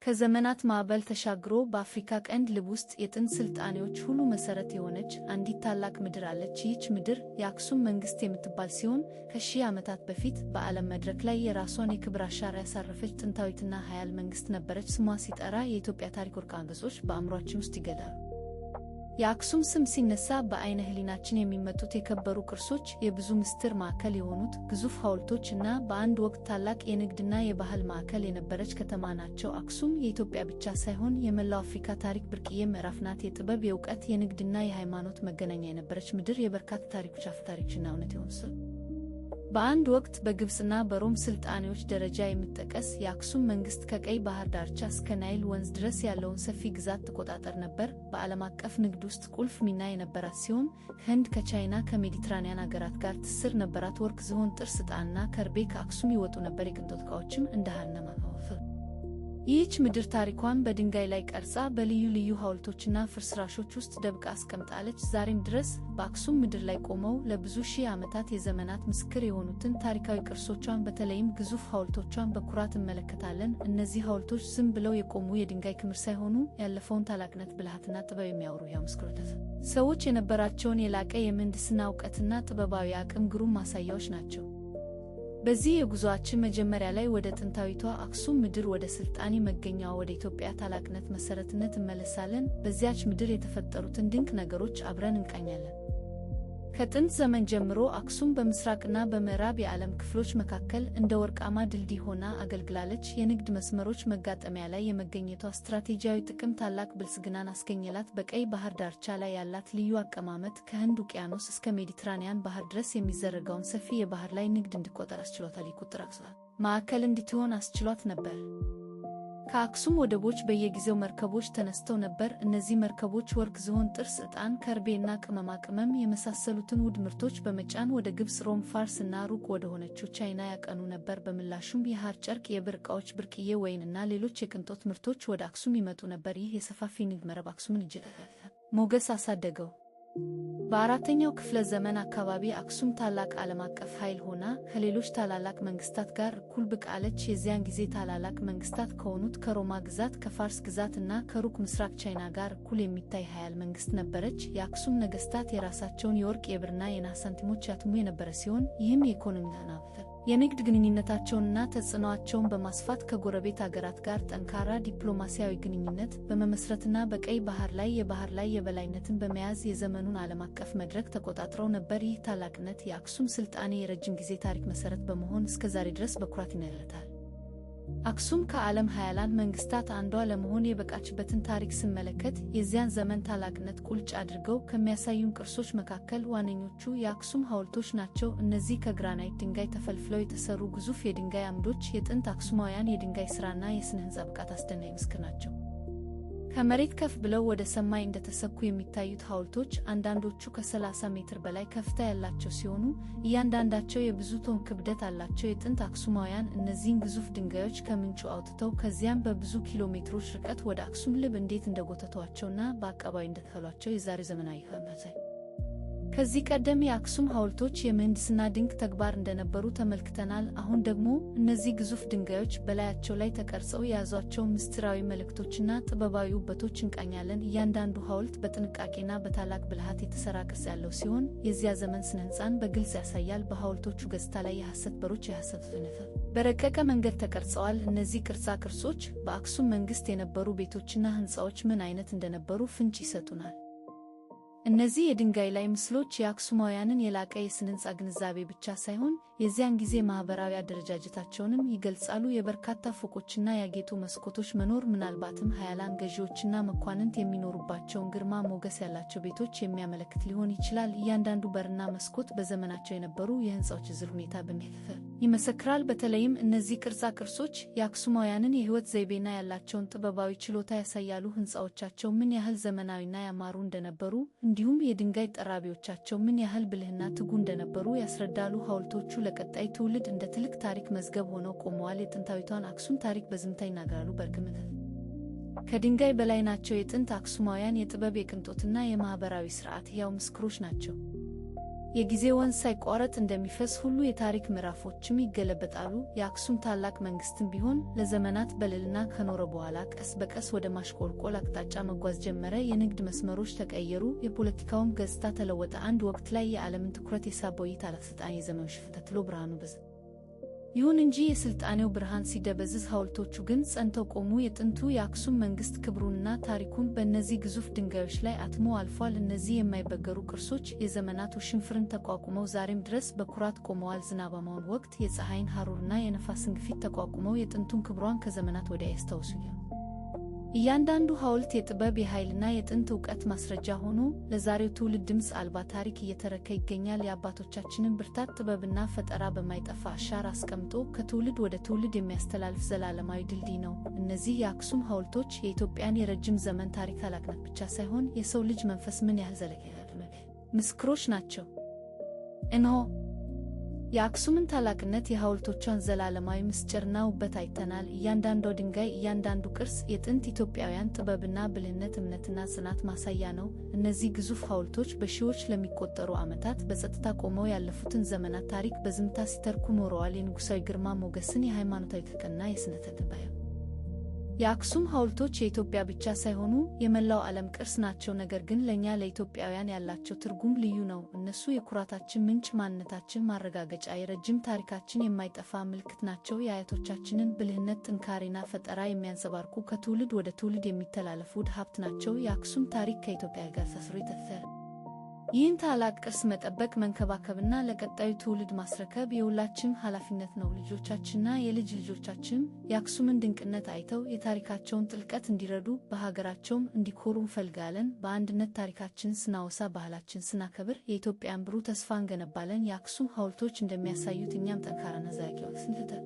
ከዘመናት ማዕበል ተሻግሮ በአፍሪካ ቀንድ ልብ ውስጥ የጥንት ስልጣኔዎች ሁሉ መሠረት የሆነች አንዲት ታላቅ ምድር አለች። ይህች ምድር የአክሱም መንግሥት የምትባል ሲሆን ከሺህ ዓመታት በፊት በዓለም መድረክ ላይ የራሷን የክብር አሻራ ያሳረፈች ጥንታዊትና ኃያል መንግሥት ነበረች። ስሟ ሲጠራ የኢትዮጵያ ታሪክ ወርቃማ ገጾች በአእምሯችን ውስጥ ይገላሉ። የአክሱም ስም ሲነሳ በዓይነ ሕሊናችን የሚመጡት የከበሩ ቅርሶች፣ የብዙ ምስጢር ማዕከል የሆኑት ግዙፍ ሐውልቶች እና በአንድ ወቅት ታላቅ የንግድና የባህል ማዕከል የነበረች ከተማ ናቸው። አክሱም የኢትዮጵያ ብቻ ሳይሆን የመላው አፍሪካ ታሪክ ብርቅዬ ምዕራፍ ናት። የጥበብ፣ የእውቀት፣ የንግድና የሃይማኖት መገናኛ የነበረች ምድር የበርካታ ታሪኮች አፈ ታሪኮችና እውነት የሆኑ በአንድ ወቅት በግብፅና በሮም ስልጣኔዎች ደረጃ የምትጠቀስ የአክሱም መንግስት ከቀይ ባህር ዳርቻ እስከ ናይል ወንዝ ድረስ ያለውን ሰፊ ግዛት ትቆጣጠር ነበር። በዓለም አቀፍ ንግድ ውስጥ ቁልፍ ሚና የነበራት ሲሆን ከህንድ፣ ከቻይና፣ ከሜዲትራኒያን አገራት ጋር ትስስር ነበራት። ወርቅ፣ ዝሆን ጥርስ፣ ዕጣንና ከርቤ ከአክሱም ይወጡ ነበር። የቅንጦት ዕቃዎችም እንደ ሐርና ይህች ምድር ታሪኳን በድንጋይ ላይ ቀርጻ በልዩ ልዩ ሐውልቶችና ፍርስራሾች ውስጥ ደብቃ አስቀምጣለች። ዛሬም ድረስ በአክሱም ምድር ላይ ቆመው ለብዙ ሺህ ዓመታት የዘመናት ምስክር የሆኑትን ታሪካዊ ቅርሶቿን በተለይም ግዙፍ ሐውልቶቿን በኩራት እንመለከታለን። እነዚህ ሐውልቶች ዝም ብለው የቆሙ የድንጋይ ክምር ሳይሆኑ ያለፈውን ታላቅነት፣ ብልሃትና ጥበብ የሚያወሩ ሕያው ምስክሮች፣ ሰዎች የነበራቸውን የላቀ የምህንድስና እውቀትና ጥበባዊ አቅም ግሩም ማሳያዎች ናቸው። በዚህ የጉዞአችን መጀመሪያ ላይ ወደ ጥንታዊቷ አክሱም ምድር፣ ወደ ስልጣኔ መገኛዋ፣ ወደ ኢትዮጵያ ታላቅነት መሰረትነት እንመለሳለን። በዚያች ምድር የተፈጠሩትን ድንቅ ነገሮች አብረን እንቃኛለን። ከጥንት ዘመን ጀምሮ አክሱም በምስራቅና በምዕራብ የዓለም ክፍሎች መካከል እንደ ወርቃማ ድልድይ ሆና አገልግላለች። የንግድ መስመሮች መጋጠሚያ ላይ የመገኘቷ ስትራቴጂያዊ ጥቅም ታላቅ ብልጽግናን አስገኘላት። በቀይ ባህር ዳርቻ ላይ ያላት ልዩ አቀማመጥ ከህንድ ውቅያኖስ እስከ ሜዲትራኒያን ባህር ድረስ የሚዘረጋውን ሰፊ የባህር ላይ ንግድ እንዲቆጠር አስችሏታል። የቁጥጥር ማዕከል እንድትሆን አስችሏት ነበር። ከአክሱም ወደቦች በየጊዜው መርከቦች ተነስተው ነበር። እነዚህ መርከቦች ወርቅ፣ ዝሆን ጥርስ፣ ዕጣን፣ ከርቤና ቅመማ ቅመም የመሳሰሉትን ውድ ምርቶች በመጫን ወደ ግብፅ፣ ሮም፣ ፋርስ እና ሩቅ ወደ ሆነችው ቻይና ያቀኑ ነበር። በምላሹም የሐር ጨርቅ፣ የብር ዕቃዎች፣ ብርቅዬ ወይን እና ሌሎች የቅንጦት ምርቶች ወደ አክሱም ይመጡ ነበር። ይህ የሰፋፊ ንግድ መረብ አክሱምን እጅግ ሞገስ አሳደገው። በአራተኛው ክፍለ ዘመን አካባቢ አክሱም ታላቅ ዓለም አቀፍ ኃይል ሆና ከሌሎች ታላላቅ መንግስታት ጋር እኩል ብቅ አለች። የዚያን ጊዜ ታላላቅ መንግስታት ከሆኑት ከሮማ ግዛት፣ ከፋርስ ግዛት እና ከሩቅ ምስራቅ ቻይና ጋር እኩል የሚታይ ኃያል መንግስት ነበረች። የአክሱም ነገስታት የራሳቸውን የወርቅ፣ የብርና የናስ ሳንቲሞች ያትሙ የነበረ ሲሆን ይህም የኢኮኖሚ የንግድ ግንኙነታቸውንና ተጽዕኖአቸውን በማስፋት ከጎረቤት አገራት ጋር ጠንካራ ዲፕሎማሲያዊ ግንኙነት በመመስረትና በቀይ ባህር ላይ የባህር ላይ የበላይነትን በመያዝ የዘመኑን ዓለም አቀፍ መድረክ ተቆጣጥረው ነበር። ይህ ታላቅነት የአክሱም ስልጣኔ የረጅም ጊዜ ታሪክ መሠረት በመሆን እስከ ዛሬ ድረስ በኩራት ይነገርለታል። አክሱም ከዓለም ኃያላን መንግስታት አንዷ ለመሆን የበቃችበትን ታሪክ ስንመለከት የዚያን ዘመን ታላቅነት ቁልጭ አድርገው ከሚያሳዩን ቅርሶች መካከል ዋነኞቹ የአክሱም ሐውልቶች ናቸው። እነዚህ ከግራናይት ድንጋይ ተፈልፍለው የተሰሩ ግዙፍ የድንጋይ አምዶች የጥንት አክሱማውያን የድንጋይ ሥራና የሥነ ሕንፃ ብቃት አስደናቂ ምስክር ናቸው። ከመሬት ከፍ ብለው ወደ ሰማይ እንደተሰኩ የሚታዩት ሐውልቶች አንዳንዶቹ ከ30 ሜትር በላይ ከፍታ ያላቸው ሲሆኑ እያንዳንዳቸው የብዙ ቶን ክብደት አላቸው። የጥንት አክሱማውያን እነዚህን ግዙፍ ድንጋዮች ከምንጩ አውጥተው ከዚያም በብዙ ኪሎ ሜትሮች ርቀት ወደ አክሱም ልብ እንዴት እንደጎተቷቸውና በአቀባዊ እንደተከሏቸው የዛሬ ዘመናዊ ከዚህ ቀደም የአክሱም ሐውልቶች የምህንድስና ድንቅ ተግባር እንደነበሩ ተመልክተናል። አሁን ደግሞ እነዚህ ግዙፍ ድንጋዮች በላያቸው ላይ ተቀርጸው የያዟቸውን ምስጢራዊ መልእክቶችና ጥበባዊ ውበቶች እንቃኛለን። እያንዳንዱ ሐውልት በጥንቃቄና በታላቅ ብልሃት የተሠራ ቅርጽ ያለው ሲሆን የዚያ ዘመን ስነ ሕንፃን በግልጽ ያሳያል። በሐውልቶቹ ገጽታ ላይ የሐሰት በሮች፣ የሐሰት በረቀቀ መንገድ ተቀርጸዋል። እነዚህ ቅርጻ ቅርጾች በአክሱም መንግሥት የነበሩ ቤቶችና ሕንፃዎች ምን አይነት እንደነበሩ ፍንጭ ይሰጡናል። እነዚህ የድንጋይ ላይ ምስሎች የአክሱማውያንን የላቀ የስነ ሕንፃ ግንዛቤ ብቻ ሳይሆን የዚያን ጊዜ ማኅበራዊ አደረጃጀታቸውንም ይገልጻሉ። የበርካታ ፎቆችና ያጌጡ መስኮቶች መኖር ምናልባትም ኃያላን ገዢዎችና መኳንንት የሚኖሩባቸውን ግርማ ሞገስ ያላቸው ቤቶች የሚያመለክት ሊሆን ይችላል። እያንዳንዱ በርና መስኮት በዘመናቸው የነበሩ የሕንፃዎች ዝርዝር ሁኔታ ይመሰክራል። በተለይም እነዚህ ቅርጻ ቅርጾች የአክሱማውያንን የሕይወት ዘይቤና ያላቸውን ጥበባዊ ችሎታ ያሳያሉ። ሕንፃዎቻቸው ምን ያህል ዘመናዊና ያማሩ እንደነበሩ እንዲሁም የድንጋይ ጠራቢዎቻቸው ምን ያህል ብልህና ትጉ እንደነበሩ ያስረዳሉ። ሐውልቶቹ ለቀጣይ ትውልድ እንደ ትልቅ ታሪክ መዝገብ ሆነው ቆመዋል። የጥንታዊቷን አክሱም ታሪክ በዝምታ ይናገራሉ። በእርግጥ ከድንጋይ በላይ ናቸው። የጥንት አክሱማውያን የጥበብ፣ የቅንጦትና የማኅበራዊ ሥርዓት ሕያው ምስክሮች ናቸው። የጊዜ ወንዝ ሳይቋረጥ እንደሚፈስ ሁሉ የታሪክ ምዕራፎችም ይገለበጣሉ። የአክሱም ታላቅ መንግስትም ቢሆን ለዘመናት በልዕልና ከኖረ በኋላ ቀስ በቀስ ወደ ማሽቆልቆል አቅጣጫ መጓዝ ጀመረ። የንግድ መስመሮች ተቀየሩ፣ የፖለቲካውም ገጽታ ተለወጠ። አንድ ወቅት ላይ የዓለምን ትኩረት የሳበው ይህ ታላቅ ስልጣኔ የዘመኑ ሽፍታ ተከትሎ ብርሃኑ በዛ። ይሁን እንጂ የስልጣኔው ብርሃን ሲደበዝዝ ሐውልቶቹ ግን ጸንተው ቆሙ። የጥንቱ የአክሱም መንግስት ክብሩንና ታሪኩን በእነዚህ ግዙፍ ድንጋዮች ላይ አትሞ አልፏል። እነዚህ የማይበገሩ ቅርሶች የዘመናት ውሽንፍርን ተቋቁመው ዛሬም ድረስ በኩራት ቆመዋል። ዝናባማውን ወቅት፣ የፀሐይን ሐሩርና የነፋስን ግፊት ተቋቁመው የጥንቱን ክብሯን ከዘመናት ወዲያ ያስታውሱኛል። እያንዳንዱ ሐውልት የጥበብ፣ የኃይልና የጥንት ዕውቀት ማስረጃ ሆኖ ለዛሬው ትውልድ ድምፅ አልባ ታሪክ እየተረከ ይገኛል። የአባቶቻችንን ብርታት፣ ጥበብና ፈጠራ በማይጠፋ አሻራ አስቀምጦ ከትውልድ ወደ ትውልድ የሚያስተላልፍ ዘላለማዊ ድልድይ ነው። እነዚህ የአክሱም ሐውልቶች የኢትዮጵያን የረጅም ዘመን ታሪክ ታላቅነት ብቻ ሳይሆን የሰው ልጅ መንፈስ ምን ያህል ዘለቀ ምስክሮች ናቸው። እነሆ የአክሱምን ታላቅነት፣ የሐውልቶቿን ዘላለማዊ ምስጢርና ውበት አይተናል። እያንዳንዷ ድንጋይ፣ እያንዳንዱ ቅርስ የጥንት ኢትዮጵያውያን ጥበብና ብልህነት፣ እምነትና ጽናት ማሳያ ነው። እነዚህ ግዙፍ ሐውልቶች በሺዎች ለሚቆጠሩ ዓመታት በጸጥታ ቆመው ያለፉትን ዘመናት ታሪክ በዝምታ ሲተርኩ ኖረዋል። የንጉሣዊ ግርማ ሞገስን፣ የሃይማኖታዊ ጥልቅና የሥነ ጥበብ የአክሱም ሐውልቶች የኢትዮጵያ ብቻ ሳይሆኑ የመላው ዓለም ቅርስ ናቸው። ነገር ግን ለእኛ ለኢትዮጵያውያን ያላቸው ትርጉም ልዩ ነው። እነሱ የኩራታችን ምንጭ፣ ማንነታችን ማረጋገጫ፣ የረጅም ታሪካችን የማይጠፋ ምልክት ናቸው። የአያቶቻችንን ብልህነት፣ ጥንካሬና ፈጠራ የሚያንጸባርቁ፣ ከትውልድ ወደ ትውልድ የሚተላለፉ ውድ ሀብት ናቸው። የአክሱም ታሪክ ከኢትዮጵያ ጋር ተሳስሮ የተፈጠረ ይህን ታላቅ ቅርስ መጠበቅ፣ መንከባከብና ለቀጣዩ ትውልድ ማስረከብ የሁላችንም ኃላፊነት ነው። ልጆቻችንና የልጅ ልጆቻችንም የአክሱምን ድንቅነት አይተው የታሪካቸውን ጥልቀት እንዲረዱ፣ በሀገራቸውም እንዲኮሩ እንፈልጋለን። በአንድነት ታሪካችንን ስናወሳ፣ ባህላችን ስናከብር የኢትዮጵያን ብሩህ ተስፋ እንገነባለን። የአክሱም ሐውልቶች እንደሚያሳዩት እኛም ጠንካራና ዘላቂዎች ስንፍጠር።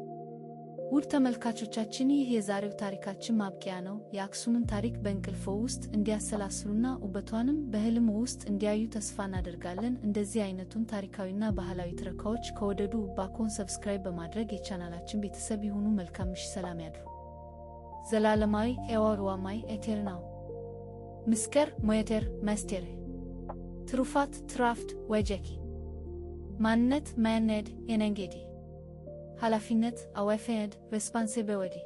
ውድ ተመልካቾቻችን፣ ይህ የዛሬው ታሪካችን ማብቂያ ነው። የአክሱምን ታሪክ በእንቅልፍዎ ውስጥ እንዲያሰላስሉና ውበቷንም በህልም ውስጥ እንዲያዩ ተስፋ እናደርጋለን። እንደዚህ አይነቱን ታሪካዊና ባህላዊ ትረካዎች ከወደዱ ባኮን subscribe በማድረግ የቻናላችን ቤተሰብ ይሁኑ። መልካም ምሽት፣ ሰላም ያድሩ። ዘላለማዊ ኤዋዋማይ ኤቴርናው ምስከር ሞየቴር መስቴር ትሩፋት ትራፍት ወጀኪ ማንነት ማያነድ የነንጌዲ ኃላፊነት አዋይፈየድ responsibility.